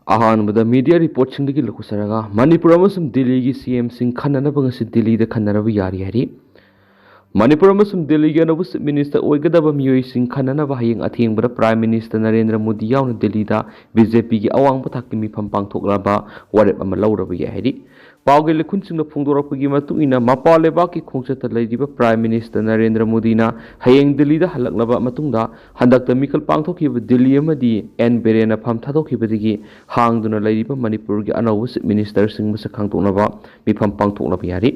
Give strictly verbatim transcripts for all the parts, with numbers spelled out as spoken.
ꯑꯍꯥꯟꯕꯗ ꯃꯤꯗꯤꯌꯥ ꯔꯤꯄꯣꯔꯠꯁꯤꯡꯗꯒꯤ ꯂꯧꯈꯠꯆꯔꯒ, ꯃꯅꯤꯄꯨꯔ ꯑꯃꯁꯨꯡ ꯗꯤꯜꯂꯤꯒꯤ ꯁꯤ ꯑꯦꯝꯁꯤꯡ ꯈꯟꯅꯅꯕ ꯉꯁꯤ ꯗꯤꯜꯂꯤꯗ ꯈꯟꯅꯅꯕ ꯌꯥꯔꯤ ꯍꯥꯏꯔꯤ꯫ ꯃꯅꯤꯄꯨꯔ ꯑꯃꯁꯨꯡ ꯗꯤꯜꯂꯤꯒꯤ ꯑꯅꯧꯕ ꯆꯤꯐ ꯃꯤꯅꯤꯁꯇꯔ ꯑꯣꯏꯒꯗꯕ ꯃꯤꯑꯣꯏꯁꯤꯡ ꯈꯟꯅꯅꯕ ꯍꯌꯦꯡ ꯑꯊꯦꯡꯕꯗ ꯄ꯭ꯔꯥꯏꯝ ꯃꯤꯅꯤꯁꯇꯔ ꯅꯔꯦꯟꯗ꯭ꯔ ꯃꯣꯗꯤ ꯌꯥꯎꯅ ꯗꯤꯜꯂꯤꯗ ꯕꯤ ꯖꯦ ꯄꯤꯒꯤ ꯑꯋꯥꯡꯕ ꯊꯥꯛꯀꯤ ꯃꯤꯐꯝ ꯄꯥꯡꯊꯣꯛꯅꯕ ꯋꯥꯔꯦꯞ ꯑꯃ ꯂꯧꯔꯕ ꯌꯥꯏ ꯍꯥꯏꯔꯤ꯫ ꯄꯥꯎꯒꯤ ꯂꯤꯈꯨꯟꯁꯤꯡꯅ ꯐꯣꯡꯗꯣꯔꯛꯄꯒꯤ ꯃꯇꯨꯡ ꯏꯟꯅ, ꯃꯄꯥꯟ ꯂꯩꯕꯥꯛꯀꯤ ꯈꯣꯡꯆꯠꯇ ꯂꯩꯔꯤꯕ ꯄ꯭ꯔꯥꯏꯝ ꯃꯤꯅꯤꯁꯇꯔ ꯅꯔꯦꯟꯗ꯭ꯔ ꯃꯣꯗꯤꯅ ꯍꯌꯦꯡ ꯗꯤꯜꯂꯤꯗ ꯍꯜꯂꯛꯂꯕ ꯃꯇꯨꯡꯗ, ꯍꯟꯗꯛꯇ ꯃꯤꯈꯜ ꯄꯥꯡꯊꯣꯛꯈꯤꯕ ꯗꯤꯜꯂꯤ ꯑꯃꯗꯤ ꯑꯦꯟ ꯕꯤꯔꯦꯟꯅ ꯐꯝ ꯊꯥꯗꯣꯛꯈꯤꯕꯗꯒꯤ ꯍꯥꯡꯗꯨꯅ ꯂꯩꯔꯤꯕ ꯃꯅꯤꯄꯨꯔꯒꯤ ꯑꯅꯧꯕ ꯆꯤꯐ ꯃꯤꯅꯤꯁꯇꯔꯁꯤꯡ ꯃꯁꯛ ꯈꯪꯗꯣꯛꯅꯕ ꯃꯤꯐꯝ ꯄꯥꯡꯊꯣꯛꯅꯕ ꯌꯥꯔꯤ꯫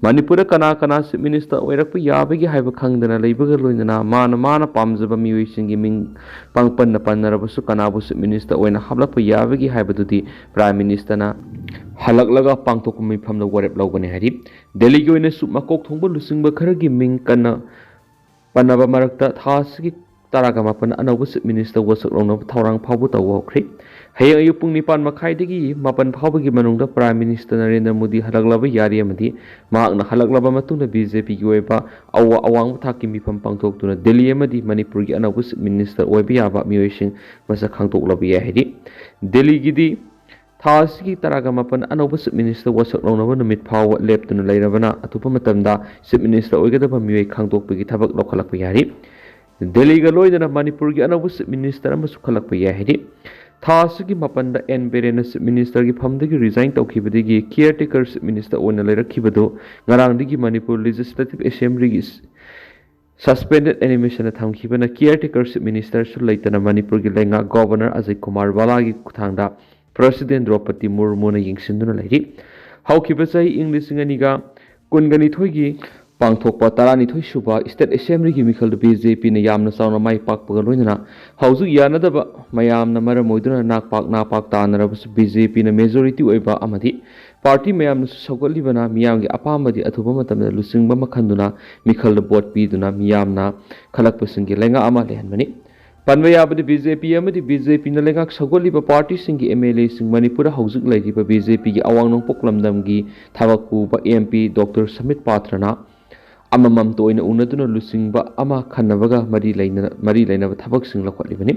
ꯃꯅꯤꯄꯨꯔꯗ ꯀꯅꯥ ꯀꯅꯥ ꯆꯤꯐ ꯃꯤꯅꯤꯁꯇꯔ ꯑꯣꯏꯔꯛꯄ ꯌꯥꯕꯒꯦ ꯍꯥꯏꯕ ꯈꯪꯗꯅ ꯂꯩꯕꯒ ꯂꯣꯏꯅꯅ, ꯃꯥꯅ ꯃꯥꯅ ꯄꯥꯝꯖꯕ ꯃꯤꯑꯣꯏꯁꯤꯡꯒꯤ ꯃꯤꯡ ꯄꯪꯄꯟꯅ ꯄꯟꯅꯔꯕꯁꯨ, ꯀꯅꯥꯕꯨ ꯆꯤꯐ ꯃꯤꯅꯤꯁꯇꯔ ꯑꯣꯏꯅ ꯍꯥꯞꯂꯛꯄ ꯌꯥꯕꯒꯦ ꯍꯥꯏꯕꯗꯨꯗꯤ ꯄ꯭ꯔꯥꯏꯝ ꯃꯤꯅꯤꯁꯇꯔꯅ ꯍꯜꯂꯛꯂꯒ ꯄꯥꯡꯊꯣꯛꯄ ꯃꯤꯐꯝꯗ ꯋꯥꯔꯦꯞ ꯂꯧꯒꯅꯤ ꯍꯥꯏꯔꯤ꯫ ꯗꯦꯜꯂꯤꯒꯤ ꯑꯣꯏꯅꯁꯨ ꯃꯀꯣꯛ ꯊꯣꯡꯕ ꯂꯨꯆꯤꯡꯕ ꯈꯔꯒꯤ ꯃꯤꯡ ꯀꯟꯅ ꯄꯟꯅꯕ ꯃꯔꯛꯇ, ꯊꯥ ꯑꯁꯤꯒꯤ ꯇꯔꯥꯒ ꯃꯥꯄꯟ ꯑꯅꯧꯕ ꯆꯤꯐ ꯃꯤꯅꯤꯁꯇꯔ ꯋꯥꯁꯛ ꯂꯧꯅꯕ ꯊꯧꯔꯥꯡ ꯐꯥꯎꯕ ꯇꯧꯕ ꯍꯧꯈ꯭ꯔꯦ꯫ ꯍꯌꯦꯡ ꯑꯌꯨꯛ ꯄꯨꯡ ꯅꯤꯄꯥꯟ ꯃꯈꯥꯏꯗꯒꯤ ꯃꯥꯄꯟ ꯐꯥꯎꯕꯒꯤ ꯃꯅꯨꯡꯗ ꯄ꯭ꯔꯥꯏꯝ ꯃꯤꯅꯤꯁꯇꯔ ꯅꯔꯦꯟꯗ꯭ꯔ ꯃꯣꯗꯤ ꯍꯜꯂꯛꯂꯕ ꯌꯥꯔꯦ ꯑꯃꯗꯤ ꯃꯍꯥꯛꯅ ꯍꯜꯂꯛꯂꯕ ꯃꯇꯨꯡꯗ ꯕꯤ ꯖꯦ ꯄꯤꯒꯤ ꯑꯣꯏꯕ ꯑꯋꯥ-, ꯑꯋꯥꯡꯕ ꯊꯥꯛꯀꯤ ꯃꯤꯐꯝ ꯄꯥꯡꯊꯣꯛꯇꯨꯅ ꯗꯦꯜꯂꯤ ꯑꯃꯗꯤ ꯃꯅꯤꯄꯨꯔꯒꯤ ꯑꯅꯧꯕ ꯆꯤꯐ ꯃꯤꯅꯤꯁꯇꯔ ꯑꯣꯏꯕ ꯌꯥꯕ ꯃꯤꯑꯣꯏꯁꯤꯡ ꯃꯁꯛ ꯈꯪꯗꯣꯛꯂꯕ ꯌꯥꯏ ꯍꯥꯏꯔꯤ꯫ ꯗꯦꯜꯂꯤꯒꯤꯗꯤ ꯊꯥ ꯑꯁꯤꯒꯤ ꯇꯔꯥꯒ ꯃꯥꯄꯟ ꯑꯅꯧꯕ ꯆꯤꯐ ꯃꯤꯅꯤꯁꯇꯔ ꯋꯥꯁꯛ ꯂꯧꯅꯕ ꯅꯨꯃꯤꯠ ꯐꯥꯎꯕ ꯂꯦꯞꯇꯨꯅ ꯂꯩꯔꯕꯅ, ꯑꯊꯨꯕ ꯃꯇꯝꯗ ꯆꯤꯐ ꯃꯤꯅꯤꯁꯇꯔ ꯑꯣꯏꯒꯗꯕ ꯃꯤꯑꯣꯏ ꯈꯪꯗꯣꯛꯄꯒꯤ ꯊꯕꯛ ꯂꯧꯈꯠꯂꯛꯄ ꯌꯥꯔꯤ꯫ ꯗꯦꯜꯂꯤꯒ ꯂꯣꯏꯅꯅ ꯃꯅꯤꯄꯨꯔꯒꯤ ꯑꯅꯧꯕ ꯆꯤꯐ ꯃꯤꯅꯤꯁꯇꯔ ꯑꯃꯁꯨ ꯈꯜꯂꯛꯄ ꯌꯥꯏ ꯍꯥꯏꯔꯤ꯫ ꯊꯥ ꯑꯁꯤꯒꯤ ꯃꯥꯄꯟꯗ ꯑꯦꯟ ꯕꯤꯔꯦꯟꯅ ꯆꯤꯐ ꯃꯤꯅꯤꯁꯇꯔꯒꯤ ꯐꯝꯗꯒꯤ ꯔꯤꯖꯥꯏꯟ ꯇꯧꯈꯤꯕꯗꯒꯤ ꯀꯤꯌꯔ ꯇꯦꯀꯔ ꯆꯤꯐ ꯃꯤꯅꯤꯁꯇꯔ ꯑꯣꯏꯅ ꯂꯩꯔꯛꯈꯤꯕꯗꯨ ꯉꯔꯥꯡꯗꯒꯤ ꯃꯅꯤꯄꯨꯔ ꯂꯦꯖꯤꯁꯂꯦꯇꯤꯚ ꯑꯦꯁꯦꯝꯕ꯭ꯂꯤꯒꯤ ꯁꯁꯄꯦꯟꯗꯦꯗ ꯑꯦꯅꯤꯃꯦꯁꯟꯗ ꯊꯝꯈꯤꯕꯅ ꯀꯤꯌꯔ ꯇꯦꯀꯔ ꯆꯤꯐ ꯃꯤꯅꯤꯁꯇꯔꯁꯨ ꯂꯩꯇꯅ ꯃꯅꯤꯄꯨꯔꯒꯤ ꯂꯩꯉꯥꯛ ꯒꯣꯚꯔꯅꯔ ꯑꯖꯤꯠ ꯀꯨꯃꯥꯔ ꯚꯥꯂꯥꯒꯤ ꯈꯨꯠꯊꯥꯡꯗ ꯄ꯭ꯔꯁꯤꯗꯦꯟ ꯗ꯭ꯔꯧꯄꯗꯤ ꯃꯨꯔꯃꯨꯅ ꯌꯦꯡꯁꯤꯟꯗꯨꯅ ꯂꯩꯔꯤ꯫ ꯍꯧꯈꯤꯕ ꯆꯍꯤ ꯏꯪ ꯂꯤꯁꯤꯡ ꯑꯅꯤꯒ ꯀꯨꯟꯒ ꯅꯤꯊꯣꯏꯒꯤ ꯄꯥꯡꯊꯣꯛꯄ ꯇꯔꯥꯅꯤꯊꯣꯏ ꯁꯨꯕ ꯁ꯭ꯇꯦꯠ ꯑꯦꯁꯦꯝꯕ꯭ꯂꯤꯒꯤ ꯃꯤꯈꯜꯗ ꯕꯤ ꯖꯦ ꯄꯤꯅ ꯌꯥꯝꯅ ꯆꯥꯎꯅ ꯃꯥꯏ ꯄꯥꯛꯄꯒ ꯂꯣꯏꯅꯅ ꯍꯧꯖꯤꯛ ꯌꯥꯅꯗꯕ ꯃꯌꯥꯝꯅ ꯃꯔꯝ ꯑꯣꯏꯗꯨꯅ ꯅꯥꯛꯄꯥꯛ ꯅꯥꯄꯥꯛ ꯇꯥꯅꯔꯕꯁꯨ ꯕꯤ ꯖꯦ ꯄꯤꯅ ꯃꯦꯖꯣꯔꯤꯇꯤ ꯑꯣꯏꯕ ꯑꯃꯗꯤ ꯄꯥꯔꯇꯤ ꯃꯌꯥꯝꯅꯁꯨ ꯁꯧꯒꯠꯂꯤꯕꯅ ꯃꯤꯌꯥꯝꯒꯤ ꯑꯄꯥꯝꯕꯗꯤ ꯑꯊꯨꯕ ꯃꯇꯝꯗ ꯂꯨꯆꯤꯡꯕ ꯑꯃ ꯈꯟꯗꯨꯅ ꯃꯤꯈꯜꯗ ꯚꯣꯠ ꯄꯤꯗꯨꯅ ꯃꯤꯌꯥꯝꯅ ꯈꯜꯂꯛꯄꯁꯤꯡꯒꯤ ꯂꯩꯉꯥꯛ ꯑꯃ ꯂꯩꯍꯟꯕꯅꯤ꯫ ꯄꯟꯕ ꯌꯥꯕꯗꯤ ꯕꯤ ꯖꯦ ꯄꯤ ꯑꯃꯗꯤ ꯕꯤ ꯖꯦ ꯄꯤꯅ ꯂꯩꯉꯥꯛ ꯁꯧꯒꯠꯂꯤꯕ ꯄꯥꯔꯇꯤꯁꯤꯡꯒꯤ ꯑꯦꯝ ꯑꯦꯜ ꯑꯦꯁꯤꯡ ꯃꯅꯤꯄꯨꯔꯗ ꯍꯧꯖꯤꯛ ꯂꯩꯔꯤꯕ ꯕꯤ ꯖꯦ ꯄꯤꯒꯤ ꯑꯋꯥꯡ ꯅꯣꯡꯄꯣꯛ ꯂꯝꯗꯝꯒꯤ ꯊꯕꯛ ꯄꯨꯕ ꯑꯦꯝ ꯄꯤ ꯗꯣꯛꯇꯔ ꯁꯃꯤꯠ ꯄꯥꯇ꯭ꯔꯅ ꯑꯃꯃꯝꯇ ꯑꯣꯏꯅ ꯎꯅꯗꯨꯅ ꯂꯨꯆꯤꯡꯕ ꯑꯃ ꯈꯟꯅꯕꯒ ꯃꯔꯤ ꯂꯩꯅ-, ꯃꯔꯤ ꯂꯩꯅꯕ ꯊꯕꯛꯁꯤꯡ ꯂꯧꯈꯠꯂꯤꯕꯅꯤ꯫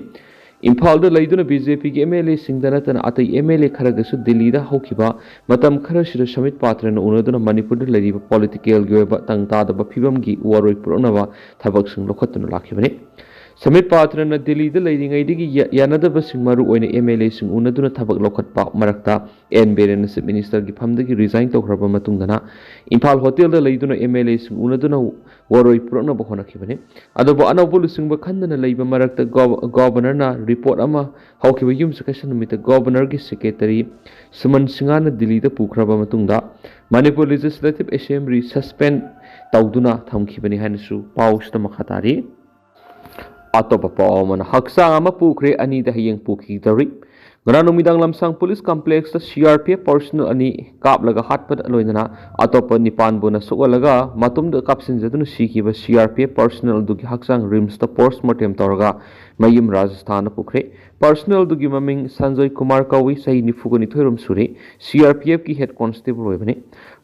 ꯏꯝꯐꯥꯜꯗ ꯂꯩꯗꯨꯅ ꯕꯤ ꯖꯦ ꯄꯤꯒꯤ ꯑꯦꯝ ꯑꯦꯜ ꯑꯦꯁꯤꯡꯗ ꯅꯠꯇꯅ ꯑꯇꯩ ꯑꯦꯝ ꯑꯦꯜ ꯑꯦ ꯈꯔꯒꯁꯨ ꯗꯤꯜꯂꯤꯗ ꯍꯧꯈꯤꯕ ꯃꯇꯝ ꯈꯔꯁꯤꯗ ꯁꯃꯤꯠ ꯄꯥꯇ꯭ꯔꯅ ꯎꯅꯗꯨꯅ ꯃꯅꯤꯄꯨꯔꯗ ꯂꯩꯔꯤꯕ ꯄꯣꯂꯤꯇꯤꯀꯦꯜꯒꯤ ꯑꯣꯏꯕ ꯇꯪ ꯇꯥꯗꯕ ꯐꯤꯕꯝꯒꯤ ꯋꯥꯔꯣꯏ ꯄꯨꯔꯛꯅꯕ ꯊꯕꯛꯁꯤꯡ ꯂꯧꯈꯠꯇꯨꯅ ꯂꯥꯛꯈꯤꯕꯅꯤ꯫ ꯁꯃꯤꯠ ꯄꯥꯇ꯭ꯔꯅ ꯗꯤꯜꯂꯤꯗ ꯂꯩꯔꯤꯉꯩꯗꯒꯤ ꯌꯥ-, ꯌꯥꯅꯗꯕꯁꯤꯡ ꯃꯔꯨ ꯑꯣꯏꯅ ꯑꯦꯝ ꯑꯦꯜ ꯑꯦꯁꯤꯡ ꯎꯅꯗꯨꯅ ꯊꯕꯛ ꯂꯧꯈꯠꯄ ꯃꯔꯛꯇ ꯑꯦꯟ ꯕꯤꯔꯦꯟꯅ ꯆꯤꯐ ꯃꯤꯅꯤꯁꯇꯔꯒꯤ ꯐꯝꯗꯒꯤ ꯔꯤꯖꯥꯏꯟ ꯇꯧꯈ꯭ꯔꯕ ꯃꯇꯨꯡꯗꯅ ꯏꯝꯐꯥꯜ ꯍꯣꯇꯦꯜꯗ ꯂꯩꯗꯨꯅ ꯑꯦꯝ ꯑꯦꯜ ꯑꯦꯁꯤꯡ ꯎꯅꯗꯨꯅ ꯋꯥꯔꯣꯏ ꯄꯨꯔꯛꯅꯕ ꯍꯣꯠꯅꯈꯤꯕꯅꯤ꯫ ꯑꯗꯨꯕꯨ ꯑꯅꯧꯕ ꯂꯨꯆꯤꯡꯕ ꯈꯟꯗꯅ ꯂꯩꯕ ꯃꯔꯛꯇ ꯒꯣ-, ꯒꯣꯕꯔꯅꯔꯅ ꯔꯤꯄꯣꯔꯠ ꯑꯃ ꯍꯧꯈꯤꯕ ꯌꯨꯝꯁꯀꯩꯁ ꯅꯨꯃꯤꯠꯇ ꯒꯣꯕꯔꯅꯔꯒꯤ ꯁꯦꯀ꯭ꯔꯦꯇꯔꯤ ꯁꯨꯃꯟ ꯁꯤꯡꯍꯅ ꯗꯤꯜꯂꯤꯗ ꯄꯨꯈ꯭ꯔꯕ ꯃꯇꯨꯡꯗ ꯃꯅꯤꯄꯨꯔ ꯂꯦꯖꯤꯁꯂꯦꯇꯤꯚ ꯑꯦꯁꯦꯝꯕ꯭ꯂꯤ ꯁꯁꯄꯦꯟ ꯇꯧꯗꯨꯅ ꯊꯝꯈꯤꯕꯅꯤ ꯍꯥꯏꯅꯁꯨ ꯄꯥꯎꯁꯤꯗ ꯃꯈꯥ ꯇꯥꯔꯤ꯫ ꯑꯇꯣꯞꯄ ꯄꯥꯎ ꯑꯃꯅ, ꯍꯛꯆꯥꯡ ꯑꯃ ꯄꯨꯈ꯭ꯔꯦ, ꯑꯅꯤꯗ ꯍꯌꯦꯡ ꯄꯨꯈꯤꯗꯧꯔꯤ꯫ ꯉꯔꯥꯡ ꯅꯨꯃꯤꯗꯥꯡ ꯂꯝꯁꯥꯡ ꯄꯨꯂꯤꯁ ꯀꯝꯄ꯭ꯂꯦꯛꯁꯇ ꯁꯤ ꯑꯥꯔ ꯄꯤ ꯑꯦꯐ ꯄꯔꯁꯅꯦꯜ ꯑꯅꯤ ꯀꯥꯞꯂꯒ ꯍꯥꯠꯄꯗ ꯂꯣꯏꯅꯅ ꯑꯇꯣꯞꯄ ꯅꯤꯄꯥꯟꯕꯨꯅ ꯁꯣꯛꯍꯜꯂꯒ ꯃꯇꯣꯝꯗ ꯀꯥꯞꯁꯤꯟꯖꯗꯨꯅ ꯁꯤꯈꯤꯕ ꯁꯤ ꯑꯥꯔ ꯄꯤ ꯑꯦꯐ ꯄꯔꯁꯅꯦꯜ ꯑꯗꯨꯒꯤ ꯍꯛꯆꯥꯡ ꯔꯤꯝꯁꯇ ꯄꯣꯁꯃꯣꯔꯇꯦꯝ ꯇꯧꯔꯒ ꯃꯌꯨꯝ ꯔꯥꯖꯁꯊꯥꯟꯗ ꯄꯨꯈ꯭ꯔꯦ꯫ ꯄꯔꯁꯅꯦꯜ ꯑꯗꯨꯒꯤ ꯃꯃꯤꯡ ꯁꯟꯖꯣꯏ ꯀꯨꯃꯥꯔ ꯀꯧꯏ, ꯆꯍꯤ ꯅꯤꯐꯨꯒ ꯅꯤꯊꯣꯏ ꯔꯣꯝ ꯁꯨꯔꯦ꯫ ꯁꯤ ꯑꯥꯔ ꯄꯤ ꯑꯦꯐꯀꯤ ꯍꯦꯗ ꯀꯣꯟꯁꯇꯦꯕꯜ ꯑꯣꯏꯕꯅꯤ꯫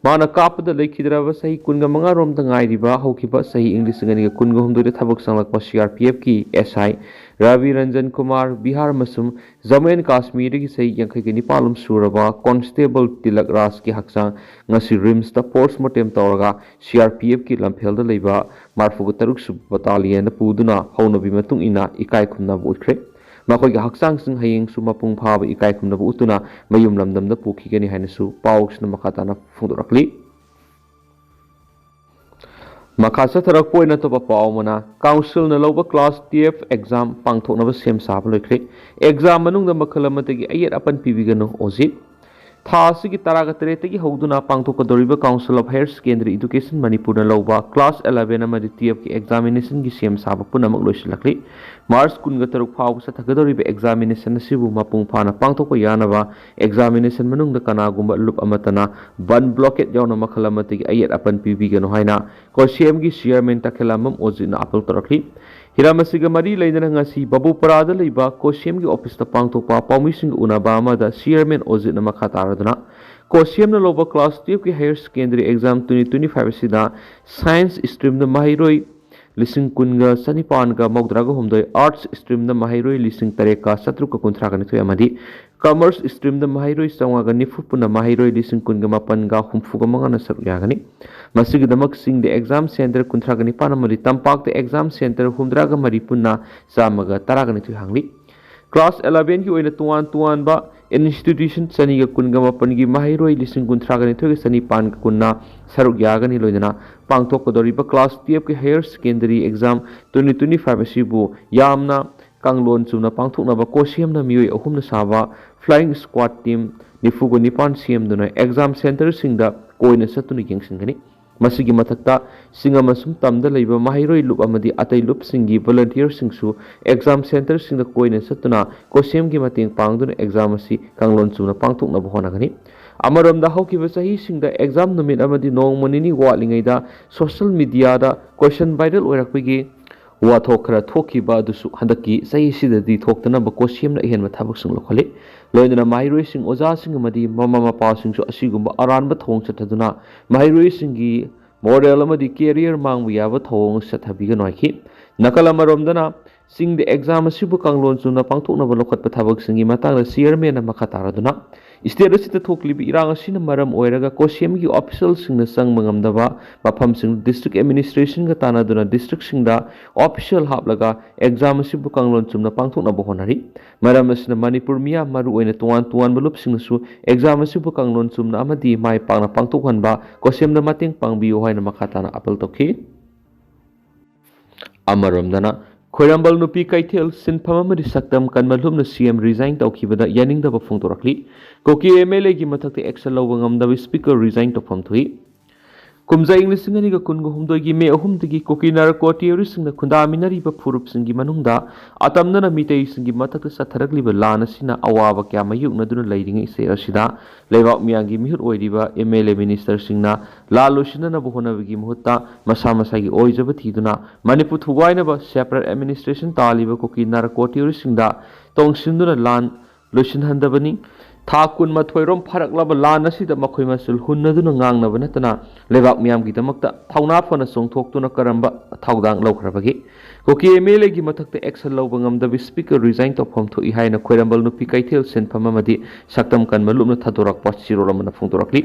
ꯃꯥꯅ ꯀꯥꯞꯄꯗ ꯂꯩꯈꯤꯗ꯭ꯔꯕ ꯆꯍꯤ ꯀꯨꯟꯒ ꯃꯉꯥ ꯔꯣꯝꯗ ꯉꯥꯏꯔꯤꯕ ꯍꯧꯈꯤꯕ ꯆꯍꯤ ꯏꯪ ꯂꯤꯁꯤꯡ ꯑꯅꯤꯒ ꯀꯨꯟꯒ ꯍꯨꯝꯗꯣꯏꯗ ꯊꯕꯛ ꯆꯪꯂꯛꯄ ꯁꯤ ꯑꯥꯔ ꯄꯤ ꯑꯦꯐꯀꯤ ꯑꯦꯁ ꯑꯥꯏ ꯔꯥꯕꯤ ꯔꯟꯖꯟ ꯀꯨꯃꯥꯔ, ꯕꯤꯍꯥꯔ ꯑꯃꯁꯨꯡ ꯖꯝꯃꯨ ꯑꯦꯟ ꯀꯥꯁꯃꯤꯔꯗꯒꯤ ꯆꯍꯤ ꯌꯥꯡꯈꯩꯒ ꯅꯤꯄꯥꯟ ꯂꯣꯝ ꯁꯨꯔꯕ ꯀꯣꯟꯁꯇꯦꯕꯜ ꯇꯤꯂꯛ ꯔꯥꯖꯀꯤ ꯍꯛꯆꯥꯡ ꯉꯁꯤ ꯔꯤꯝꯁꯇ ꯄꯣꯁꯃꯣꯔꯇꯦꯝ ꯇꯧꯔꯒ ꯁꯤ ꯑꯥꯔ ꯄꯤ ꯑꯦꯐꯀꯤ ꯂꯝꯐꯦꯜꯗ ꯂꯩꯕ ꯃꯔꯐꯨꯒ ꯇꯔꯨꯛ ꯁꯨꯕ ꯕꯇꯥꯂꯤꯌꯟꯗ ꯄꯨꯗꯨꯅ ꯍꯧꯅꯕꯤ ꯃꯇꯨꯡ ꯏꯟꯅ ꯏꯀꯥꯏ ꯈꯨꯝꯅꯕ ꯎꯠꯈ꯭ꯔꯦ꯫ ꯃꯈꯣꯏꯒꯤ ꯍꯛꯆꯥꯡꯁꯤꯡ ꯍꯌꯦꯡꯁꯨ ꯃꯄꯨꯡ ꯐꯥꯕ ꯏꯀꯥꯏ ꯈꯨꯝꯅꯕ ꯎꯠꯇꯨꯅ ꯃꯌꯨꯝ ꯂꯝꯗꯝꯗ ꯄꯨꯈꯤꯒꯅꯤ ꯍꯥꯏꯅꯁꯨ ꯄꯥꯎꯁꯤꯅ ꯃꯈꯥ ꯇꯥꯅ ꯐꯣꯡꯗꯣꯔꯛꯂꯤ꯫ ꯃꯈꯥ ꯆꯠꯊꯔꯛꯄ ꯑꯣꯏꯅ ꯑꯇꯣꯞꯄ ꯄꯥꯎ ꯑꯃꯅ, ꯀꯥꯎꯟꯁꯤꯜꯅ ꯂꯧꯕ ꯀ꯭ꯂꯥꯁ ꯇꯨꯌꯦꯜꯐ ꯑꯦꯛꯖꯥꯝ ꯄꯥꯡꯊꯣꯛꯅꯕ ꯁꯦꯝ ꯁꯥꯕ ꯂꯣꯏꯈ꯭ꯔꯦ꯫ ꯑꯦꯛꯖꯥꯝ ꯃꯅꯨꯡꯗ ꯃꯈꯜ ꯑꯃꯠꯇꯒꯤ ꯑꯌꯦꯠ ꯑꯄꯟ ꯄꯤꯕꯤꯒꯅꯨ, ꯑꯣꯖꯤꯠ꯫ ꯊꯥ ꯑꯁꯤꯒꯤ ꯇꯔꯥꯒ ꯇꯔꯦꯠꯇꯒꯤ ꯍꯧꯗꯨꯅ ꯄꯥꯡꯊꯣꯛꯀꯗꯧꯔꯤꯕ Council of Higher Secondary Education ꯃꯅꯤꯄꯨꯔꯅ ꯂꯧꯕ ꯀ꯭ꯂꯥꯁ ꯑꯦꯂꯚꯦꯟ ꯑꯃꯗꯤ ꯇꯨꯌꯦꯜꯐꯀꯤ ꯑꯦꯛꯖꯥꯃꯤꯅꯦꯁꯟꯒꯤ ꯁꯦꯝ ꯁꯥꯕ ꯄꯨꯝꯅꯃꯛ ꯂꯣꯏꯁꯤꯜꯂꯛꯂꯤ꯫ ꯃꯥꯔꯆ ꯀꯨꯟꯒ ꯇꯔꯨꯛ ꯐꯥꯎꯕ ꯆꯠꯊꯒꯗꯧꯔꯤꯕ ꯑꯦꯛꯖꯥꯃꯤꯅꯦꯁꯟ ꯑꯁꯤꯕꯨ ꯃꯄꯨꯡ ꯐꯥꯅ ꯄꯥꯡꯊꯣꯛꯄ ꯌꯥꯅꯕ ꯑꯦꯛꯖꯥꯃꯤꯅꯦꯁꯟ ꯃꯅꯨꯡꯗ ꯀꯅꯥꯒꯨꯝꯕ ꯂꯨꯞ ꯑꯃꯠꯇꯅ ꯕꯟ ꯕ꯭ꯂꯣꯀꯦꯠ ꯌꯥꯎꯅ ꯃꯈꯜ ꯑꯃꯠꯇꯒꯤ ꯑꯌꯦꯠ ꯑꯄꯟ ꯄꯤꯕꯤꯒꯅꯨ ꯍꯥꯏꯅ ꯀꯣꯁꯤꯑꯦꯝꯒꯤ ꯆꯤꯌꯔꯃꯦꯟ ꯇꯈꯦꯂꯝꯕꯝ ꯑꯣꯖꯤꯠꯅ ꯑꯥꯄꯤꯜ ꯇꯧꯔꯛꯈꯤ꯫ ꯍꯤꯔꯝ ꯑꯁꯤꯒ ꯃꯔꯤ ꯂꯩꯅꯅ ꯉꯁꯤ ꯕꯕꯨꯄꯔꯥꯗ ꯂꯩꯕ ꯀꯣꯁꯤꯑꯦꯝꯒꯤ ꯑꯣꯐꯤꯁꯇ ꯄꯥꯡꯊꯣꯛꯄ ꯄꯥꯎꯃꯤꯁꯤꯡꯒ ꯎꯅꯕ ꯑꯃꯗ ꯆꯤꯌꯔꯃꯦꯟ ꯑꯣꯖꯤꯠꯅ ꯃꯈꯥ ꯇꯥꯔꯗꯨꯅ, ꯀꯣꯁꯤꯑꯦꯝꯅ ꯂꯧꯕ ꯀ꯭ꯂꯥꯁ ꯇꯨꯌꯦꯜꯐꯀꯤ higher secondary exam twenty twenty five ꯑꯁꯤꯗ ꯁꯥꯏꯟꯁ ꯁ꯭ꯇ꯭ꯔꯤꯝꯗ ꯃꯍꯩꯔꯣꯏ ꯂꯤꯁꯤꯡ ꯀꯨꯟꯒ ꯆꯅꯤꯄꯥꯟꯒ ꯃꯧꯗ꯭ꯔꯥꯒ ꯍꯨꯝꯗꯣꯏ, Arts streamꯗ ꯃꯍꯩꯔꯣꯏ ꯂꯤꯁꯤꯡ ꯇꯔꯦꯠꯀ ꯆꯥꯇ꯭ꯔꯨꯛꯀ ꯀꯨꯟꯊ꯭ꯔꯥꯒ ꯅꯤꯊꯣꯏ ꯑꯃꯗꯤ Commerce streamꯗ ꯃꯍꯩꯔꯣꯏ ꯆꯥꯝꯃꯉꯥꯒ ꯅꯤꯐꯨ ꯄꯨꯟꯅ ꯃꯍꯩꯔꯣꯏ ꯂꯤꯁꯤꯡ ꯀꯨꯟꯒ ꯃꯥꯄꯟꯒ ꯍꯨꯝꯐꯨꯒ ꯃꯉꯥꯅ ꯁꯔꯨꯛ ꯌꯥꯒꯅꯤ꯫ ꯃꯁꯤꯒꯤꯗꯃꯛ ꯆꯤꯡꯗ exam centre ꯀꯨꯟꯊ꯭ꯔꯥꯒ ꯅꯤꯄꯥꯟ ꯑꯃꯗꯤ ꯇꯝꯄꯥꯛꯇ exam centre ꯍꯨꯝꯗ꯭ꯔꯥꯒ ꯃꯔꯤ ꯄꯨꯟꯅ ꯆꯥꯝꯃꯒ ꯇꯔꯥꯒ ꯅꯤꯊꯣꯏ ꯍꯥꯡꯂꯤ꯫ Class elevenꯒꯤ ꯑꯣꯏꯅ ꯇꯣꯉꯥꯟ ꯇꯣꯉꯥꯟꯕ institution ꯆꯅꯤꯒ ꯀꯨꯟꯒ ꯃꯥꯄꯟꯒꯤ ꯃꯍꯩꯔꯣꯏ ꯂꯤꯁꯤꯡ ꯀꯨꯟꯊ꯭ꯔꯥꯒ ꯅꯤꯊꯣꯏꯒ ꯆꯅꯤꯄꯥꯟꯒ ꯀꯨꯟꯅ ꯁꯔꯨꯛ ꯌꯥꯒꯅꯤ꯫ ꯂꯣꯏꯅꯅ ꯄꯥꯡꯊꯣꯛꯀꯗꯧꯔꯤꯕ class twelveꯀꯤ higher secondary exam twenty twenty-five ꯑꯁꯤꯕꯨ ꯌꯥꯝꯅ ꯀꯥꯡꯂꯣꯟ ꯆꯨꯝꯅ ꯄꯥꯡꯊꯣꯛꯅꯕ COSEMꯅ ꯃꯤꯑꯣꯏ ꯑꯍꯨꯝꯅ ꯁꯥꯕ flying squad team ꯅꯤꯐꯨꯒ ꯅꯤꯄꯥꯟ ꯁꯦꯝꯗꯨꯅ exam centreꯁꯤꯡꯗ ꯀꯣꯏꯅ ꯆꯠꯇꯨꯅ ꯌꯦꯡꯁꯤꯟꯒꯅꯤ꯫ ꯃꯁꯤꯒꯤ ꯃꯊꯛꯇ ꯆꯤꯡ ꯑꯃꯁꯨꯡ ꯇꯝꯗ ꯂꯩꯕ ꯃꯍꯩꯔꯣꯏ ꯂꯨꯞ ꯑꯃꯗꯤ ꯑꯇꯩ ꯂꯨꯞꯁꯤꯡꯒꯤ volunteerꯁꯤꯡꯁꯨ exam centreꯁꯤꯡꯗ ꯀꯣꯏꯅ ꯆꯠꯇꯨꯅ COSEMꯒꯤ ꯃꯇꯦꯡ ꯄꯥꯡꯗꯨꯅ exam ꯑꯁꯤ ꯀꯥꯡꯂꯣꯟ ꯆꯨꯝꯅ ꯄꯥꯡꯊꯣꯛꯅꯕ ꯍꯣꯠꯅꯒꯅꯤ꯫ ꯑꯃꯔꯣꯝꯗ, ꯍꯧꯈꯤꯕ ꯆꯍꯤꯁꯤꯡꯗ exam ꯅꯨꯃꯤꯠ ꯑꯃꯗꯤ ꯅꯣꯡꯃ ꯅꯤꯅꯤ ꯋꯥꯠꯂꯤꯉꯩꯗ social mediaꯗ question viral ꯑꯣꯏꯔꯛꯄꯒꯤ ꯋꯥꯊꯣꯛ ꯈꯔ ꯊꯣꯛꯈꯤꯕ ꯑꯗꯨꯁꯨ ꯍꯟꯗꯛꯀꯤ ꯆꯍꯤꯁꯤꯗꯗꯤ ꯊꯣꯛꯇꯅꯕ COSEMꯅ ꯑꯍꯦꯟꯕ ꯊꯕꯛꯁꯤꯡ ꯂꯧꯈꯠꯂꯤ꯫ ꯂꯣꯏꯅꯅ ꯃꯍꯩꯔꯣꯏꯁꯤꯡ, ꯑꯣꯖꯥꯁꯤꯡ ꯑꯃꯗꯤ ꯃꯃꯥ ꯃꯄꯥꯁꯤꯡꯁꯨ ꯑꯁꯤꯒꯨꯝꯕ ꯑꯔꯥꯟꯕ ꯊꯧꯑꯣꯡ ꯆꯠꯊꯗꯨꯅ ꯃꯍꯩꯔꯣꯏꯁꯤꯡꯒꯤ moral ꯑꯃꯗꯤ career ꯃꯥꯡꯕ ꯌꯥꯕ ꯊꯧꯑꯣꯡ ꯆꯠꯊꯕꯤꯒꯅꯨ ꯍꯥꯏꯈꯤ꯫ ꯅꯥꯀꯜ ꯑꯃꯔꯣꯝꯗꯅ, ꯆꯤꯡꯗ exam ꯑꯁꯤꯕꯨ ꯀꯥꯡꯂꯣꯟ ꯆꯨꯝꯅ ꯄꯥꯡꯊꯣꯛꯅꯕ ꯂꯧꯈꯠꯄ ꯊꯕꯛꯁꯤꯡꯒꯤ ꯃꯇꯥꯡꯗ chairmanꯅ ꯃꯈꯥ ꯇꯥꯔꯗꯨꯅ, state ꯑꯁꯤꯗ ꯊꯣꯛꯂꯤꯕ ꯏꯔꯥꯡ ꯑꯁꯤꯅ ꯃꯔꯝ ꯑꯣꯏꯔꯒ COSEMꯒꯤ officialꯁꯤꯡꯅ ꯆꯪꯕ ꯉꯝꯗꯕ ꯃꯐꯝꯁꯤꯡ district administrationꯒ ꯇꯥꯟꯅꯗꯨꯅ districtꯁꯤꯡꯗ official ꯍꯥꯞꯂꯒ exam ꯑꯁꯤꯕꯨ ꯀꯥꯡꯂꯣꯟ ꯆꯨꯝꯅ ꯄꯥꯡꯊꯣꯛꯅꯕ ꯍꯣꯠꯅꯔꯤ꯫ ꯃꯔꯝ ꯑꯁꯤꯅ ꯃꯅꯤꯄꯨꯔ ꯃꯤꯌꯥꯝ, ꯃꯔꯨꯑꯣꯏꯅ ꯇꯣꯉꯥꯟ ꯇꯣꯉꯥꯟꯕ ꯂꯨꯞꯁꯤꯡꯅꯁꯨ exam ꯑꯁꯤꯕꯨ ꯀꯥꯡꯂꯣꯟ ꯆꯨꯝꯅ ꯑꯃꯗꯤ ꯃꯥꯏ ꯄꯥꯛꯅ ꯄꯥꯡꯊꯣꯛꯍꯟꯕ COSEMꯗ ꯃꯇꯦꯡ ꯄꯥꯡꯕꯤꯌꯨ ꯍꯥꯏꯅ ꯃꯈꯥ ꯇꯥꯅ appeal ꯇꯧꯈꯤ꯫ ꯑꯃꯔꯣꯝꯗꯅ, ꯈ꯭ꯋꯥꯏꯔꯝꯕꯟ ꯅꯨꯄꯤ ꯀꯩꯊꯦꯜ ꯁꯤꯟꯐꯝ ꯑꯃꯗꯤ ꯁꯛꯇꯝ ꯀꯟꯕ ꯂꯨꯞꯅ CM resign ꯇꯧꯈꯤꯕꯗ ꯌꯥꯅꯤꯡꯗꯕ ꯐꯣꯡꯗꯣꯔꯛꯂꯤ꯫ ꯀꯨꯀꯤ MLAꯒꯤ ꯃꯊꯛꯇ action ꯂꯧꯕ ꯉꯝꯗꯕ speaker resign ꯇꯧꯐꯝ ꯊꯣꯛꯏ꯫ ꯀꯨꯝꯖꯥ ꯏꯪ ꯂꯤꯁꯤꯡ ꯑꯅꯤꯒ ꯀꯨꯟꯒ ꯍꯨꯝꯗꯣꯏꯒꯤ May ꯑꯍꯨꯝꯗꯒꯤ ꯀꯨꯀꯤ narco terroristꯁꯤꯡꯅ ꯈꯨꯟꯗꯥꯃꯤꯟꯅꯔꯤꯕ ꯐꯨꯔꯨꯞꯁꯤꯡꯒꯤ ꯃꯅꯨꯡꯗ ꯑꯇꯝꯅꯅ ꯃꯤꯇꯩꯁꯤꯡꯒꯤ ꯃꯊꯛꯇ ꯆꯠꯊꯔꯛꯂꯤꯕ ꯂꯥꯟ ꯑꯁꯤꯅ ꯑꯋꯥꯕ ꯀꯌꯥ ꯃꯥꯌꯣꯛꯅꯗꯨꯅ ꯂꯩꯔꯤꯉꯩ ꯏꯁꯩ ꯑꯁꯤꯗ ꯂꯩꯕꯥꯛ ꯃꯤꯌꯥꯝꯒꯤ ꯃꯤꯍꯨꯠ ꯑꯣꯏꯔꯤꯕ MLA ministerꯁꯤꯡꯅ ꯂꯥꯟ ꯂꯣꯏꯁꯤꯟꯅꯅꯕ ꯍꯣꯠꯅꯕꯒꯤ ꯃꯍꯨꯠꯇ ꯃꯁꯥ ꯃꯁꯥꯒꯤ ꯑꯣꯏꯖꯕ ꯊꯤꯗꯨꯅ ꯃꯅꯤꯄꯨꯔ ꯊꯨꯒꯥꯏꯅꯕ separate administration ꯇꯥꯜꯂꯤꯕ ꯀꯨꯀꯤ narco terroristꯁꯤꯡꯗ ꯇꯣꯡꯁꯤꯟꯗꯨꯅ ꯂꯥꯟ ꯂꯣꯏꯁꯤꯟꯍꯟꯗꯕꯅꯤ꯫ ꯊꯥ ꯀꯨꯟꯃꯥꯊꯣꯏ ꯔꯣꯝ ꯐꯥꯔꯛꯂꯕ ꯂꯥꯟ ꯑꯁꯤꯗ ꯃꯈꯣꯏ ꯃꯁꯦꯜ ꯍꯨꯟꯅꯗꯨꯅ ꯉꯥꯡꯅꯕ ꯅꯠꯇꯅ ꯂꯩꯕꯥꯛ ꯃꯤꯌꯥꯝꯒꯤꯗꯃꯛꯇ ꯊꯧꯅꯥ ꯐꯅ ꯆꯣꯡꯊꯣꯛꯇꯨꯅ ꯀꯔꯝꯕ ꯊꯧꯗꯥꯡ ꯂꯧꯈ꯭ꯔꯕꯒꯦ? ꯀꯨꯀꯤ ꯑꯦꯝ ꯑꯦꯜ ꯑꯦꯒꯤ ꯃꯊꯛꯇ action ꯂꯧꯕ ꯉꯝꯗꯕ Speaker resign ꯇꯧꯐꯝ ꯊꯣꯛꯏ ꯍꯥꯏꯅ ꯈ꯭ꯋꯥꯏꯔꯝꯕꯟ ꯅꯨꯄꯤ ꯀꯩꯊꯦꯜ ꯁꯤꯟꯐꯝ ꯑꯃꯗꯤ ꯁꯛꯇꯝ ꯀꯟꯕ ꯂꯨꯞꯅ ꯊꯥꯗꯣꯔꯛꯄ ꯆꯦꯔꯣꯜ ꯑꯃꯅ ꯐꯣꯡꯗꯣꯔꯛꯂꯤ꯫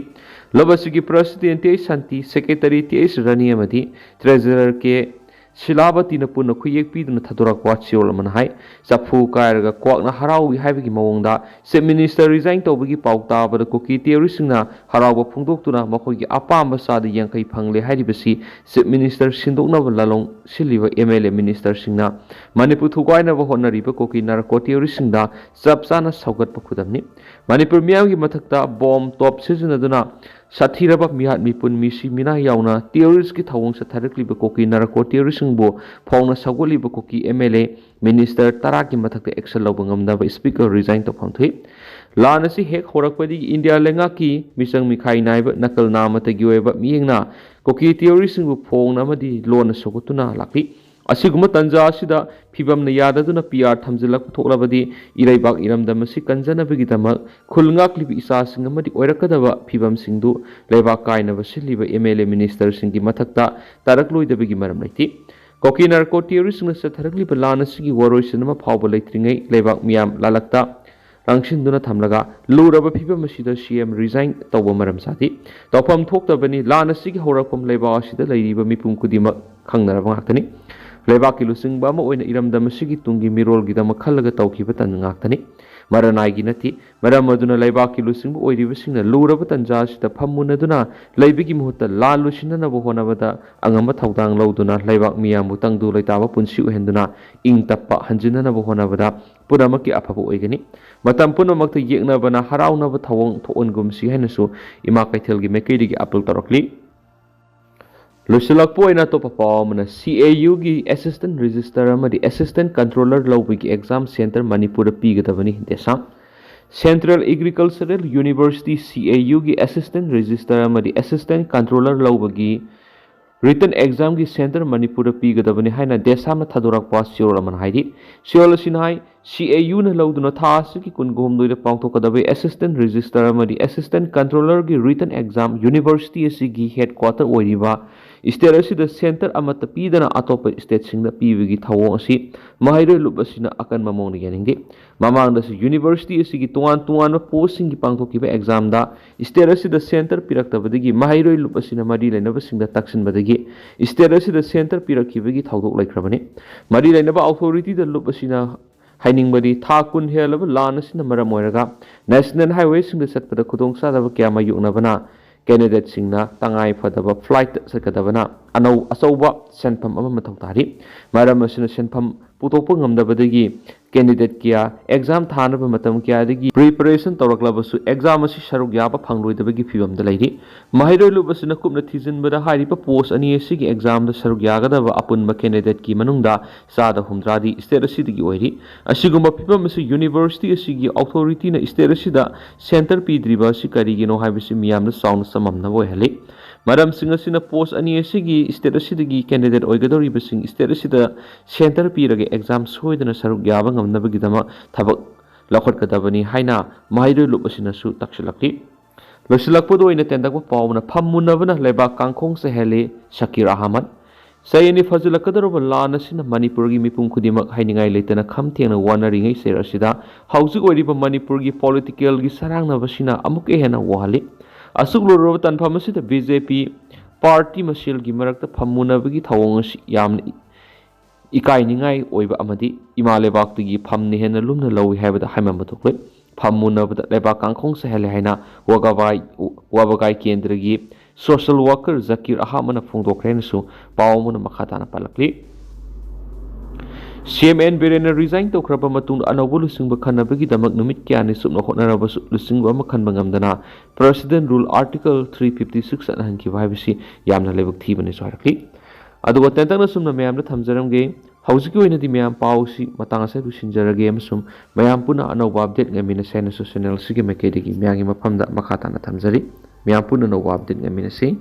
ꯂꯕ ꯑꯁꯤꯒꯤ President ꯇꯤ ꯑꯩꯆ ꯁꯥꯟꯇꯤ, Secretary ꯇꯤ ꯑꯩꯆ ꯔꯥꯅꯤ ꯑꯃꯗꯤ Treasurer ꯀꯦ ꯁꯤꯂꯥꯕꯇꯤꯅ ꯄꯨꯟꯅ ꯈꯨꯌꯦꯛ ꯄꯤꯗꯨꯅ ꯊꯥꯗꯣꯔꯛꯄ ꯆꯦꯔꯣꯜ ꯑꯃꯅ ꯍꯥꯏ, ꯆꯐꯨ ꯀꯥꯏꯔꯒ ꯀ꯭ꯋꯥꯛꯅ ꯍꯔꯥꯎꯏ ꯍꯥꯏꯕꯒꯤ ꯃꯑꯣꯡꯗ Chief Minister resign ꯇꯧꯕꯒꯤ ꯄꯥꯎ ꯇꯥꯕꯗ ꯀꯨꯀꯤ ꯇꯦꯔꯣꯔꯤꯁꯁꯤꯡꯅ ꯍꯔꯥꯎꯕ ꯐꯣꯡꯗꯣꯛꯇꯨꯅ ꯃꯈꯣꯏꯒꯤ ꯑꯄꯥꯝꯕ ꯆꯥꯗ ꯌꯥꯡꯈꯩ ꯐꯪꯂꯦ ꯍꯥꯏꯔꯤꯕꯁꯤ Chief Minister ꯁꯤꯟꯗꯣꯛꯅꯕ ꯂꯥꯂꯣꯡ ꯁꯤꯜꯂꯤꯕ ꯑꯦꯝ ꯑꯦꯜ ꯑꯦ ꯃꯤꯅꯤꯁꯇꯔꯁꯤꯡꯅ ꯃꯅꯤꯄꯨꯔ ꯊꯨꯒꯥꯏꯅꯕ ꯍꯣꯠꯅꯔꯤꯕ ꯀꯨꯀꯤ ꯅꯥꯔꯀꯣ ꯇꯦꯔꯣꯔꯤꯁꯁꯤꯡꯗ ꯆꯞ ꯆꯥꯅ ꯁꯧꯒꯠꯄ ꯈꯨꯗꯝꯅꯤ꯫ ꯃꯅꯤꯄꯨꯔ ꯃꯤꯌꯥꯝꯒꯤ ꯃꯊꯛꯇ ꯕꯣꯝ, ꯇꯣꯞ ꯁꯤꯖꯤꯟꯅꯗꯨꯅ ꯁꯥꯊꯤꯔꯕ ꯃꯤꯍꯥꯠ ꯃꯤꯄꯨꯟ, ꯃꯤꯁꯤ ꯃꯤꯅꯥ ꯌꯥꯎꯅ ꯇꯦꯔꯣꯔꯤꯁꯀꯤ ꯊꯧꯑꯣꯡ ꯆꯠꯊꯔꯛꯂꯤꯕ ꯀꯨꯀꯤ ꯅꯥꯔꯀꯣ ꯇꯦꯔꯣꯔꯤꯁꯁꯤꯡꯕꯨ ꯐꯥꯎꯅ ꯁꯧꯒꯠꯂꯤꯕ Kuki M L A, minister ꯇꯔꯥꯒꯤ ꯃꯊꯛꯇ action ꯂꯧꯕ ꯉꯝꯗꯕ Speaker resign ꯇꯧꯐꯝ ꯊꯣꯛꯏ꯫ ꯂꯥꯟ ꯑꯁꯤ ꯍꯦꯛ ꯍꯧꯔꯛꯄꯗꯒꯤ ꯏꯟꯗꯤꯌꯥ ꯂꯩꯉꯥꯛꯀꯤ ꯃꯤꯆꯪ ꯃꯤꯈꯥꯏ ꯅꯥꯏꯕ ꯅꯀꯜ ꯅꯥꯃꯇꯒꯤ ꯑꯣꯏꯕ ꯃꯤꯠꯌꯦꯡꯅ ꯀꯨꯀꯤ ꯇꯦꯔꯣꯔꯤꯁꯁꯤꯡꯕꯨ ꯐꯣꯡꯅ ꯑꯃꯗꯤ ꯂꯣꯟꯅ ꯁꯧꯒꯠꯇꯨꯅ ꯂꯥꯛꯂꯤ꯫ ꯑꯁꯤꯒꯨꯝꯕ ꯇꯥꯟꯖꯥ ꯑꯁꯤꯗ ꯐꯤꯕꯝꯅ ꯌꯥꯗꯗꯨꯅ ꯄꯤ ꯑꯥꯔ ꯊꯝꯖꯤꯜꯂꯛꯄ ꯊꯣꯛꯂꯕꯗꯤ ꯏꯔꯩꯕꯥꯛ ꯏꯔꯝꯗꯝ ꯑꯁꯤ ꯀꯟꯖꯅꯕꯒꯤꯗꯃꯛ ꯈꯨꯜ ꯉꯥꯛꯂꯤꯕ ꯏꯆꯥꯁꯤꯡ ꯑꯃꯗꯤ ꯑꯣꯏꯔꯛꯀꯗꯕ ꯐꯤꯕꯝꯁꯤꯡꯗꯨ ꯂꯩꯕꯥꯛ ꯀꯥꯏꯅꯕ ꯁꯤꯜꯂꯤꯕ ꯑꯦꯝ ꯑꯦꯜ ꯑꯦ ꯃꯤꯅꯤꯁꯇꯔꯁꯤꯡꯒꯤ ꯃꯊꯛꯇ ꯇꯥꯔꯛꯂꯣꯏꯗꯕꯒꯤ ꯃꯔꯝ ꯂꯩꯇꯦ꯫ ꯀꯨꯀꯤ ꯅꯥꯔꯀꯣ ꯇꯦꯔꯣꯔꯤꯁꯁꯤꯡꯅ ꯆꯠꯊꯔꯛꯂꯤꯕ ꯂꯥꯟ ꯑꯁꯤꯒꯤ ꯋꯥꯔꯣꯏꯁꯤꯟ ꯑꯃ ꯐꯥꯎꯕ ꯂꯩꯇ꯭ꯔꯤꯉꯩ ꯂꯩꯕꯥꯛ ꯃꯤꯌꯥꯝ ꯂꯥꯂꯛꯇ ꯂꯪꯁꯤꯟꯗꯨꯅ ꯊꯝꯂꯒ ꯂꯨꯔꯕ ꯐꯤꯕꯝ ꯑꯁꯤꯗ ꯁꯤ ꯑꯦꯝ resign ꯇꯧꯕ ꯃꯔꯝ ꯆꯥꯗꯦ꯫ ꯇꯧꯐꯝ ꯊꯣꯛꯇꯕꯅꯤ꯫ ꯂꯥꯟ ꯑꯁꯤꯒꯤ ꯍꯧꯔꯛꯐꯝ ꯂꯩꯕꯥꯛ ꯑꯁꯤꯗ ꯂꯩꯔꯤꯕ ꯃꯤꯄꯨꯝ ꯈꯨꯗꯤꯡꯃꯛ ꯈꯪꯅꯔꯕ ꯉꯥꯛꯇꯅꯤ꯫ ꯂꯩꯕꯥꯛꯀꯤ ꯂꯨꯆꯤꯡꯕ ꯑꯃ ꯑꯣꯏꯅ ꯏꯔꯝꯗꯝ ꯑꯁꯤꯒꯤ ꯇꯨꯡꯒꯤ ꯃꯤꯔꯣꯜꯒꯤꯗꯃꯛ ꯈꯜꯂꯒ ꯇꯧꯈꯤꯕ ꯇꯟ ꯉꯥꯛꯇꯅꯤ꯫ ꯃꯔꯅꯥꯏꯒꯤ ꯅꯠꯇꯦ꯫ ꯃꯔꯝ ꯑꯗꯨꯅ ꯂꯩꯕꯥꯛꯀꯤ ꯂꯨꯆꯤꯡꯕ ꯑꯣꯏꯔꯤꯕꯁꯤꯡꯅ ꯂꯨꯔꯕ ꯇꯟꯖꯥ ꯑꯁꯤꯗ ꯐꯝꯃꯨꯟꯅꯗꯨꯅ ꯂꯩꯕꯒꯤ ꯃꯍꯨꯠꯇ ꯂꯥꯟ ꯂꯣꯏꯁꯤꯟꯅꯅꯕ ꯍꯣꯠꯅꯕꯗ ꯑꯉꯝꯕ ꯊꯧꯗꯥꯡ ꯂꯧꯗꯨꯅ ꯂꯩꯕꯥꯛ ꯃꯤꯌꯥꯝꯕꯨ ꯇꯪꯗꯨ ꯂꯩꯇꯥꯕ ꯄꯨꯟꯁꯤ ꯑꯣꯏꯍꯟꯗꯨꯅ ꯏꯪ ꯇꯞꯄ ꯍꯟꯖꯤꯟꯅꯅꯕ ꯍꯣꯠꯅꯕꯗ ꯄꯨꯝꯅꯃꯛꯀꯤ ꯑꯐꯕ ꯑꯣꯏꯒꯅꯤ꯫ ꯃꯇꯝ ꯄꯨꯝꯅꯃꯛꯇ ꯌꯦꯛꯅꯕꯅ ꯍꯔꯥꯎꯅꯕ ꯊꯧꯑꯣꯡ ꯊꯣꯛꯍꯟꯒꯨꯝꯁꯤ ꯍꯥꯏꯅꯁꯨ ꯏꯃꯥ ꯀꯩꯊꯦꯜꯒꯤ ꯃꯥꯏꯀꯩꯗꯒꯤ ꯑꯥꯄꯤꯜ ꯇꯧꯔꯛꯂꯤ꯫ ꯂꯣꯏꯁꯤꯜꯂꯛꯄ ꯑꯣꯏꯅ ꯑꯇꯣꯞꯄ ꯄꯥꯎ ꯑꯃꯅ, ꯁꯤ ꯑꯦ ꯌꯨꯒꯤ Assistant Registrar ꯑꯃꯗꯤ Assistant Controller ꯂꯧꯕꯒꯤ exam centre ꯃꯅꯤꯄꯨꯔꯗ ꯄꯤꯒꯗꯕꯅꯤ꯫ ꯗꯦꯁꯥꯝ꯫ Central Agricultural University, ꯁꯤ ꯑꯦ ꯌꯨꯒꯤ Assistant Registrar ꯑꯃꯗꯤ Assistant Controller ꯂꯧꯕꯒꯤ ꯔꯤꯇꯟ ꯑꯦꯛꯖꯥꯝꯒꯤ ꯁꯦꯟꯇꯔ ꯃꯅꯤꯄꯨꯔꯗ ꯄꯤꯒꯗꯕꯅꯤ ꯍꯥꯏꯅ ꯗꯦꯁꯥꯝꯅ ꯊꯥꯗꯣꯔꯛꯄ ꯁꯤꯌꯣꯜ ꯑꯃꯅ ꯍꯥꯏꯔꯤ꯫ ꯁꯤꯌꯣꯜ ꯑꯁꯤꯅ ꯍꯥꯏ, ꯁꯤ ꯑꯦ ꯌꯨꯅ ꯂꯧꯗꯨꯅ ꯊꯥ ꯑꯁꯤꯒꯤ ꯀꯨꯟꯒ ꯍꯨꯝꯗꯣꯏꯗ ꯄꯥꯡꯊꯣꯛꯀꯗꯕ ꯑꯦꯁꯤꯁꯇꯦꯟ ꯔꯦꯖꯤꯁꯇꯔ ꯑꯃꯗꯤ ꯑꯦꯁꯤꯁꯇꯦꯟ ꯀꯟꯇ꯭ꯔꯣꯂꯔꯒꯤ ꯔꯤꯇꯟ ꯑꯦꯛꯖꯥꯝ ꯌꯨꯅꯤꯚꯔꯁꯤꯇꯤ ꯑꯁꯤꯒꯤ ꯍꯦꯗꯀ꯭ꯋꯥꯇꯔ ꯑꯣꯏꯔꯤꯕ ꯁ꯭ꯇꯦꯠ ꯑꯁꯤꯗ ꯁꯦꯟꯇꯔ ꯑꯃꯠꯇ ꯄꯤꯗꯅ ꯑꯇꯣꯞꯄ ꯁ꯭ꯇꯦꯠꯁꯤꯡꯗ ꯄꯤꯕꯒꯤ ꯊꯧꯑꯣꯡ ꯑꯁꯤ ꯃꯍꯩꯔꯣꯏ ꯂꯨꯞ ꯑꯁꯤꯅ ꯑꯀꯟꯕ ꯃꯑꯣꯡꯗ ꯌꯥꯅꯤꯡꯗꯦ꯫ ꯃꯃꯥꯡꯗꯁꯨ ꯌꯨꯅꯤꯚꯔꯁꯤꯇꯤ ꯑꯁꯤꯒꯤ ꯇꯣꯉꯥꯟ ꯇꯣꯉꯥꯟꯕ ꯄꯣꯁꯁꯤꯡꯒꯤ ꯄꯥꯡꯊꯣꯛꯈꯤꯕ ꯑꯦꯛꯖꯥꯝꯗ ꯁ꯭ꯇꯦꯠ ꯑꯁꯤꯗ ꯁꯦꯟꯇꯔ ꯄꯤꯔꯛꯇꯕꯗꯒꯤ ꯃꯍꯩꯔꯣꯏ ꯂꯨꯞ ꯑꯁꯤꯅ ꯃꯔꯤ ꯂꯩꯅꯕꯁꯤꯡꯗ ꯇꯛꯁꯤꯟꯕꯗꯒꯤ ꯁ꯭ꯇꯦꯠ ꯑꯁꯤꯗ ꯁꯦꯟꯇꯔ ꯄꯤꯔꯛꯈꯤꯕꯒꯤ ꯊꯧꯗꯣꯛ ꯂꯩꯈ꯭ꯔꯕꯅꯤ꯫ ꯃꯔꯤ ꯂꯩꯅꯕ ꯑꯣꯊꯣꯔꯤꯇꯤꯗ ꯂꯨꯞ ꯑꯁꯤꯅ ꯍꯥꯏꯅꯤꯡꯕꯗꯤ, ꯊꯥ ꯀꯨꯟ ꯍꯦꯜꯂꯕ ꯂꯥꯟ ꯑꯁꯤꯅ ꯃꯔꯝ ꯑꯣꯏꯔꯒ ꯅꯦꯁꯅꯦꯜ ꯍꯥꯏꯋꯦꯁꯤꯡꯗ ꯆꯠꯄꯗ ꯈꯨꯗꯣꯡꯆꯥꯗꯕ ꯀꯌꯥ ꯃꯥꯌꯣꯛꯅꯕꯅ ꯀꯦꯟꯗꯤꯗꯦꯠꯁꯤꯡꯅ ꯇꯉꯥꯏ ꯐꯗꯕ ꯐ꯭ꯂꯥꯏꯠꯇ ꯆꯠꯀꯗꯕꯅ ꯑꯅꯧ ꯑꯆꯧꯕ ꯁꯦꯟꯐꯝ ꯑꯃ ꯃꯊꯧ ꯇꯥꯔꯤ꯫ ꯃꯔꯝ ꯑꯁꯤꯅ ꯁꯦꯟꯐꯝ ꯄꯨꯊꯣꯛꯄ ꯉꯝꯗꯕꯗꯒꯤ ꯀꯦꯟꯗꯤꯗꯦꯠ ꯀꯌꯥ ꯑꯦꯛꯖꯥꯝ ꯊꯥꯅꯕ ꯃꯇꯝ ꯀꯌꯥꯗꯒꯤ ꯄ꯭ꯔꯤꯄꯦꯔꯦꯁꯟ ꯇꯧꯔꯛꯂꯕꯁꯨ ꯑꯦꯛꯖꯥꯝ ꯑꯁꯤ ꯁꯔꯨꯛ ꯌꯥꯕ ꯐꯪꯂꯣꯏꯗꯕꯒꯤ ꯐꯤꯕꯝꯗ ꯂꯩꯔꯤ꯫ ꯃꯍꯩꯔꯣꯏ ꯂꯨꯞ ꯑꯁꯤꯅ ꯀꯨꯞꯅ ꯊꯤꯖꯤꯟꯕꯗ ꯍꯥꯏꯔꯤꯕ ꯄꯣꯁ ꯑꯅꯤ ꯑꯁꯤꯒꯤ ꯑꯦꯛꯖꯥꯝꯗ ꯁꯔꯨꯛ ꯌꯥꯒꯗꯕ ꯑꯄꯨꯟꯕ ꯀꯦꯟꯗꯤꯗꯦꯠꯀꯤ ꯃꯅꯨꯡꯗ ꯆꯥꯗ ꯍꯨꯝꯗ꯭ꯔꯥꯗꯤ ꯁ꯭ꯇꯦꯠ ꯑꯁꯤꯗꯒꯤ ꯑꯣꯏꯔꯤ꯫ ꯑꯁꯤꯒꯨꯝꯕ ꯐꯤꯕꯝ ꯑꯁꯤ ꯌꯨꯅꯤꯚꯔꯁꯤꯇꯤ ꯑꯁꯤꯒꯤ ꯑꯣꯊꯣꯔꯤꯇꯤꯅ ꯁ꯭ꯇꯦꯠ ꯑꯁꯤꯗ ꯁꯦꯟꯇꯔ ꯄꯤꯗ꯭ꯔꯤꯕ ꯑꯁꯤ ꯀꯔꯤꯒꯤꯅꯣ ꯍꯥꯏꯕꯁꯤ ꯃꯤꯌꯥꯝꯗ ꯆꯥꯎꯅ ꯆꯃꯝꯅꯕ ꯑꯣꯏꯍꯜꯂꯤ꯫ ꯃꯔꯝꯁꯤꯡ ꯑꯁꯤꯅ ꯄꯣꯁ ꯑꯅꯤ ꯑꯁꯤꯒꯤ ꯁ꯭ꯇꯦꯠ ꯑꯁꯤꯗꯒꯤ ꯀꯦꯟꯗꯤꯗꯦꯠ ꯑꯣꯏꯒꯗꯧꯔꯤꯕꯁꯤꯡ ꯁ꯭ꯇꯦꯠ ꯑꯁꯤꯗ ꯁꯦꯟꯇꯔ ꯄꯤꯔꯒ ꯑꯦꯛꯖꯥꯝ ꯁꯣꯏꯗꯅ ꯁꯔꯨꯛ ꯌꯥꯕ ꯉꯝꯅꯕꯒꯤꯗꯃꯛ ꯊꯕꯛ ꯂꯧꯈꯠꯀꯗꯕꯅꯤ ꯍꯥꯏꯅ ꯃꯍꯩꯔꯣꯏ ꯂꯨꯞ ꯑꯁꯤꯅꯁꯨ ꯇꯛꯁꯤꯜꯂꯛꯂꯤ꯫ ꯂꯣꯏꯁꯤꯜꯂꯛꯄꯗ ꯑꯣꯏꯅ ꯇꯦꯟꯇꯛꯄ ꯄꯥꯎ ꯑꯃꯅ, ꯐꯝ ꯃꯨꯟꯅꯕꯅ ꯂꯩꯕꯥꯛ ꯀꯥꯡꯈꯣꯡ ꯆꯥꯏꯍꯜꯂꯤ, ꯁꯀꯤꯔ ꯑꯍꯃꯗ꯫ ꯆꯍꯤ ꯑꯅꯤ ꯐꯥꯖꯤꯜꯂꯛꯀꯗꯧꯔꯕ ꯂꯥꯟ ꯑꯁꯤꯅ ꯃꯅꯤꯄꯨꯔꯒꯤ ꯃꯤꯄꯨꯝ ꯈꯨꯗꯤꯡꯃꯛ ꯍꯥꯏꯅꯤꯡꯉꯥꯏ ꯂꯩꯇꯅ ꯈꯝ ꯊꯦꯡꯅ ꯋꯥꯅꯔꯤꯉꯩ ꯆꯩꯔꯛ ꯑꯁꯤꯗ ꯍꯧꯖꯤꯛ ꯑꯣꯏꯔꯤꯕ ꯃꯅꯤꯄꯨꯔꯒꯤ ꯄꯣꯂꯤꯇꯤꯀꯦꯜꯒꯤ ꯆꯔꯥꯡꯅꯕꯁꯤꯅ ꯑꯃꯨꯛꯀ ꯍꯦꯟꯅ ꯋꯥꯍꯜꯂꯤ꯫ ꯑꯁꯨꯛ ꯂꯨꯔꯕ ꯇꯥꯟꯐꯝ ꯑꯁꯤꯗ ꯕꯤ ꯖꯦ ꯄꯤ ꯄꯥꯔꯇꯤ ꯃꯁꯦꯜꯒꯤ ꯃꯔꯛꯇ ꯐꯝ ꯃꯨꯟꯅꯕꯒꯤ ꯊꯧꯑꯣꯡ ꯑꯁꯤ ꯌꯥꯝꯅ ꯏꯀꯥꯏꯅꯤꯡꯉꯥꯏ ꯑꯣꯏꯕ ꯑꯃꯗꯤ ꯏꯃꯥ ꯂꯩꯕꯥꯛꯇꯒꯤ ꯐꯝꯅ ꯍꯦꯟꯅ ꯂꯨꯝꯅ ꯂꯧꯏ ꯍꯥꯏꯕꯗ ꯍꯥꯏꯃꯟꯕ ꯊꯣꯛꯂꯣꯏ꯫ ꯐꯝ ꯃꯨꯟꯅꯕꯗ ꯂꯩꯕꯥꯛ ꯀꯥꯡꯈꯣꯡ ꯆꯥꯏꯍꯜꯂꯦ ꯍꯥꯏꯅ ꯋꯥꯒꯕꯥꯏ, ꯋꯥꯕꯒꯥꯏ ꯀꯦꯟꯗ꯭ꯔꯒꯤ ꯁꯣꯁꯦꯜ ꯋꯥꯀꯔ ꯖꯀꯤꯔ ꯑꯍꯃꯗꯅ ꯐꯣꯡꯗꯣꯛꯈ꯭ꯔꯦ ꯍꯥꯏꯅꯁꯨ ꯄꯥꯎ ꯑꯃꯅ ꯃꯈꯥ ꯇꯥꯅ ꯄꯜꯂꯛꯂꯤ꯫ ꯁꯤ ꯑꯦꯝ ꯑꯦꯟ ꯕꯤꯔꯦꯟꯅ ꯔꯤꯖꯥꯏꯟ ꯇꯧꯈ꯭ꯔꯕ ꯃꯇꯨꯡꯗ ꯑꯅꯧꯕ ꯂꯨꯆꯤꯡꯕ ꯈꯟꯅꯕꯒꯤꯗꯃꯛ ꯅꯨꯃꯤꯠ ꯀꯌꯥꯅꯤ ꯆꯨꯞꯅ ꯍꯣꯠꯅꯔꯕꯁꯨ ꯂꯨꯆꯤꯡꯕ ꯑꯃ ꯈꯟꯕ ꯉꯝꯗꯅ president rule article three fifty six ꯆꯠꯅꯍꯟꯈꯤꯕ ꯍꯥꯏꯕꯁꯤ ꯌꯥꯝꯅ ꯂꯥꯏꯕꯛ ꯊꯤꯕꯅꯤꯁꯨ ꯍꯥꯏꯔꯛꯂꯤ꯫ ꯑꯗꯨꯒ ꯇꯦꯟꯇꯛꯅ ꯁꯨꯝꯅ ꯃꯌꯥꯝꯗ ꯊꯝꯖꯔꯝꯒꯦ꯫ ꯍꯧꯖꯤꯛꯀꯤ ꯑꯣꯏꯅꯗꯤ ꯃꯌꯥꯝ ꯄꯥꯎꯁꯤ ꯃꯇꯥꯡ ꯑꯁꯤꯗ ꯂꯣꯏꯁꯤꯟꯖꯔꯒꯦ ꯑꯃꯁꯨꯡ ꯃꯌꯥꯝ ꯄꯨꯟꯅ ꯑꯅꯧꯕ ꯑꯞꯗꯦꯠ ꯉꯥꯏꯃꯤꯟꯅꯁꯦ ꯍꯥꯏꯅꯁꯨ ꯆꯦꯅꯦꯜ ꯑꯁꯤꯒꯤ ꯃꯥꯏꯀꯩꯗꯒꯤ ꯃꯌꯥꯝꯒꯤ ꯃꯐꯝꯗ ꯃꯈꯥ ꯇꯥꯅ ꯊꯝꯖꯔꯤ꯫ ꯃꯌꯥꯝ ꯄꯨꯟꯅ ꯑꯅꯧꯕ ꯑꯞꯗꯦꯠ ꯉꯥꯏꯃꯤꯟꯅꯁꯤ꯫